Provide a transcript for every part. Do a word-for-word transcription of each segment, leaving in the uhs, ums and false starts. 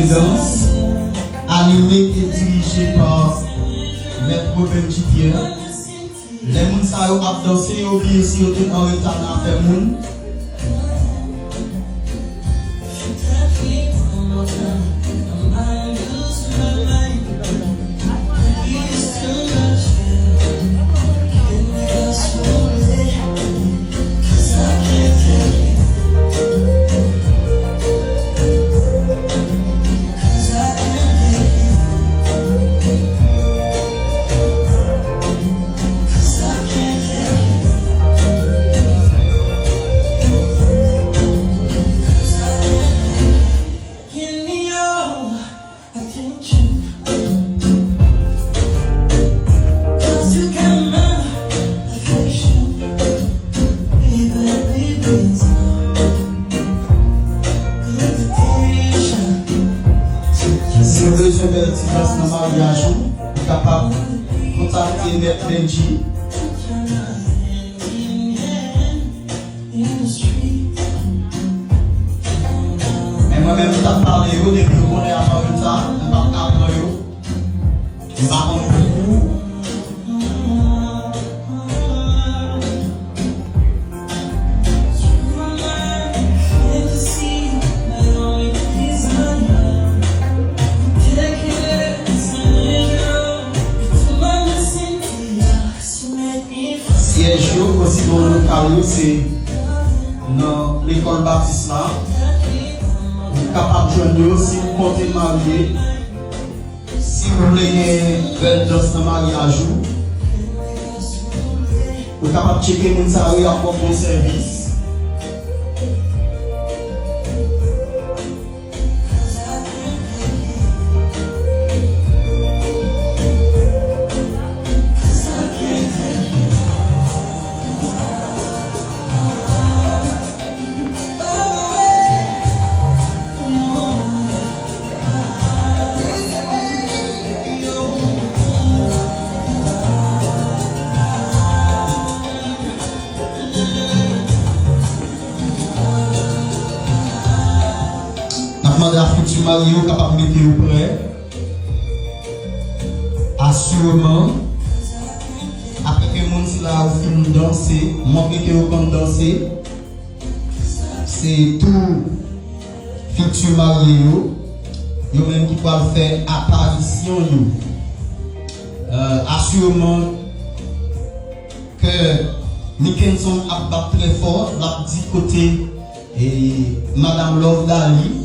Dans, anime e dirije pa Mèt Benji Pierre. Lè moun sa yo ap danse, yo bliye si yo te anreta nan afè moun. Si w bezwen bèl ti dans nan maryaj ou, ou kapab kontakte Mèt Benji. Men mwen menm, m t ap pale yo, depi yo konnen Amarita, m p ap ka pran yo. M pa konn pou ou. Syèj yo, osnon lokal yo, se nan lekòl batis la. Ou kapab jwenn yo si w konte marye. Si w vle gen bèl dans nan maryaj ou, ou kapab tcheke moun sa yo, y ap ba w bon sèvis. N ap mande a fiti marye yo kapab mete yo prè. Asireman, apre ke moun sila yo fin danse, montre ke yo konn danse, se tou fiti marye yo, yo menm ki pral fè aparisyon yo. Euh, asireman, kè Nickenson ap bat trè fò, l ap di kote, e, Madanm Love Dali.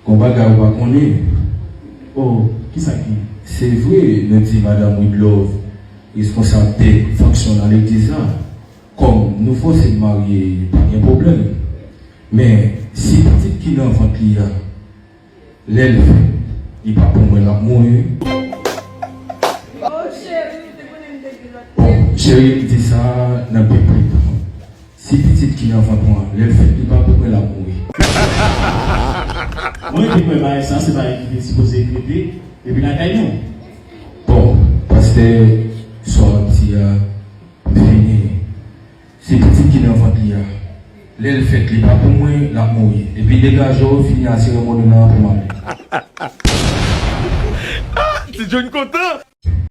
Gon bagay ou pa konnen. Oh, kisa ki? Se vre, nou di Madanm Widlove responsab de fonksyon nan legliz la. Kòm nou fòse l marye, pa gen pwoblèm. Men, si pitit ki nan vant li a, lè l fèt, li pa pou mwen, l ap mouri. Bon, cheri, m di sa nan piblik. Si pitit ki nan vant mwen, lè l fèt, li pa pou mwen, l ap mouri. Mwen te kwè bagay sa, se bagay ki te sipoze rete, epi lakay nou. Bon, pastè, sa w ap di a, m fini. Se pitit ki nan vant li a. Lè l fèt, li pa pou mwen, l ap mouri. Epi degaje w, fini a seremoni lan pou m ale. Ah, Ti John kontan!